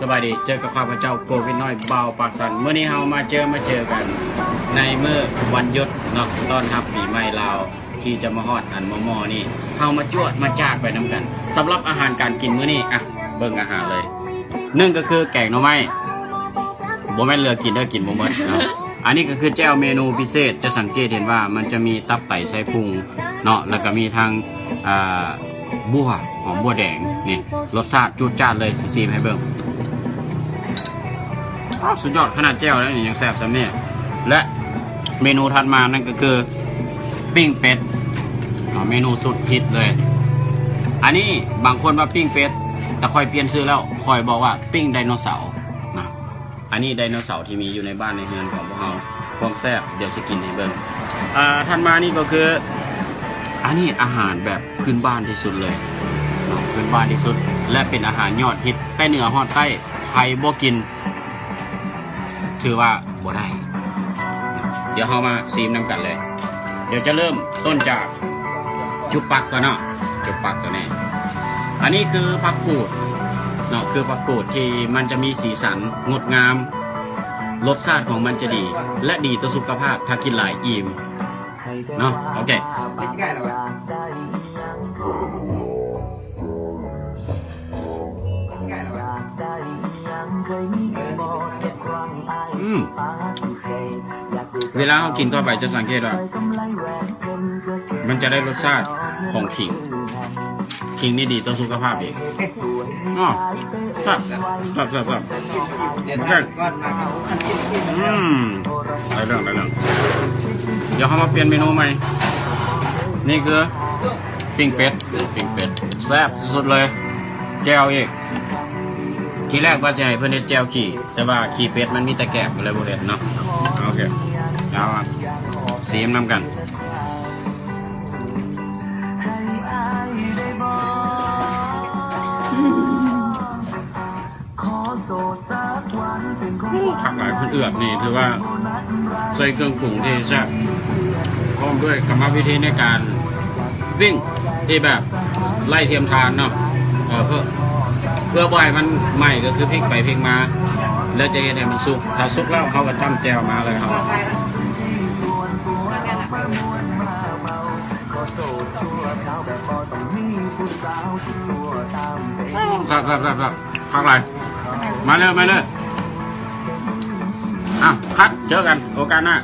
ສະບາຍດີ ເຈີກັບຂ້າພະເຈົ້າ ໂກວິດນ້ອຍ ບ່າວປາກຊັນ. ມື້ນີ້ເຮົາມາເຈີມາເຈີກັນໃນມື້ວັນຢຸດເນາະ ຕ້ອນຮັບປີໃໝ່ລາວ ທີ່ຈະມາຮອດອັນມໍ່ໆນີ້ ເຮົາມາຈວດມາຈາດໄປນຳກັນ. ສຳລັບອາຫານການກິນມື້ນີ້ ອ່ະ ເບິ່ງອາຫານເລີຍ. ໜຶ່ງກໍຄືແກງໜໍ່ໄມ້ ບໍ່ແມ່ນເຫຼືອກິນເດີ ກິນບໍ່ໝົດເນາະ. ອັນນີ້ກໍຄືແຈ່ວເມນູພິເສດ ຈະສັງເກດເຫັນວ່າມັນຈະມີຕັບໄຕໄຊພຸງເນາະ ແລ້ວກໍມີທັງ ອ່າ ບົວ ຫອມບົວແດງນີ້ ລົດຊາດຈູດຈາດເລີຍ ຊິຊີມໃຫ້ເບິ່ງ. ອ້າວ ສຸດຍອດຂະໜາດ ແຈ່ວແລ້ວນີ້ຍັງແຊບສ່ຳນີ້. ແລະ ເມນູຖັດມານັ້ນກໍຄືປີ້ງເປັດເນາະ ເມນູສຸດຮິດເລີຍ. ອັນນີ້ບາງຄົນວ່າປີ້ງເປັດ ແຕ່ຂ້ອຍປ່ຽນຊື່ແລ້ວ ຂ້ອຍບອກວ່າປີ້ງໄດໂນເສົານະ. ອັນນີ້ໄດໂນເສົາທີ່ມີຢູ່ໃນບ້ານໃນເຮືອນຂອງພວກເຮົາ. ຄວາມແຊບ ດຽວຊິກິນໃຫ້ເບິ່ງ. ອ່າ ຖັດມານີ້ກໍຄື ອັນນີ້ອາຫານແບບພື້ນບ້ານທີ່ສຸດເລີຍເນາະ ພື້ນບ້ານທີ່ສຸດ ແລະ ເປັນອາຫານຍອດຮິດ ແຕ່ເໜືອຮອດໃຕ້ ໃຜບໍ່ກິນ ຖືວ່າບໍ່ໄດ້. ດຽວເຮົາມາຊີມນຳກັນເລີຍ. ດຽວຈະເລີ່ມຕົ້ນຈາກຈຸບປັກກ່ອນເນາະ ຈຸບປັກຕົວນີ້. ອັນນີ້ຄືຜັກກູດເນາະ ຄືຜັກກູດທີ່ມັນຈະມີສີສັນງົດງາມ ລົດຊາດຂອງມັນຈະດີ ແລະ ດີຕໍ່ສຸຂະພາບ ຖ້າກິນຫຼາຍອີ່ມເນາະ. ໂອເຄ ອືມ ເວລາເຮົາກິນເຂົ້າໄປຈະສັງເກດວ່າ ມັນຈະໄດ້ລົດຊາດຂອງຂີງ. ຂີງນີ້ດີຕໍ່ສຸຂະພາບອີກເນາະ. ແຊບ ແຊບ ແຊບ ແຊບ. ໂອເຄ ອືມ ໄດ້ເລື່ອງ ໄດ້ເລື່ອງ. ດຽວເຮົາມາປ່ຽນເມນູໃໝ່. ນີ້ຄືປີ້ງເປັດ ປີ້ງເປັດ ແຊບສຸດໆເລີຍ. ແຈ່ວອີກ ທີແລກວ່າຊິໃຫ້ເພິ່ນເຮັດແຈ່ວຂີ້ ແຕ່ວ່າຂີ້ເປັດມັນມີແຕ່ແກບ ກໍເລີຍບໍ່ເຮັດເນາະ. ໂອເຄ ເອົາ ຊີມນຳກັນ. ໂອ້ ຄັກຫຼາຍ. ເພິ່ນເອືອບນີ້ຖືວ່າໃສ່ເຄື່ອງປຸງທີ່ແຊບ ພ້ອມດ້ວຍກຳມະວິທີໃນການປີ້ງທີ່ແບບໄຮ້ທຽມທານເນາະ. ເອີ ເພື່ອ ເພື່ອບໍ່ໃຫ້ມັນໄໝ້ ກໍຄືພິກໄປພິກມາ ແລ້ວຈະເຮັດໃຫ້ມັນສຸກ. ຖ້າສຸກແລ້ວເຮົາກໍຈ້ຳແຈ່ວມາເລີຍເນາະ. ຄັກ ຄັກ ຄັກ ຄັກ ຄັກຫຼາຍ. ມາເລີຍ ມາເລີຍ. ອ້າວ ຄັດ ເຈີກັນໂອກາດໜ້າ.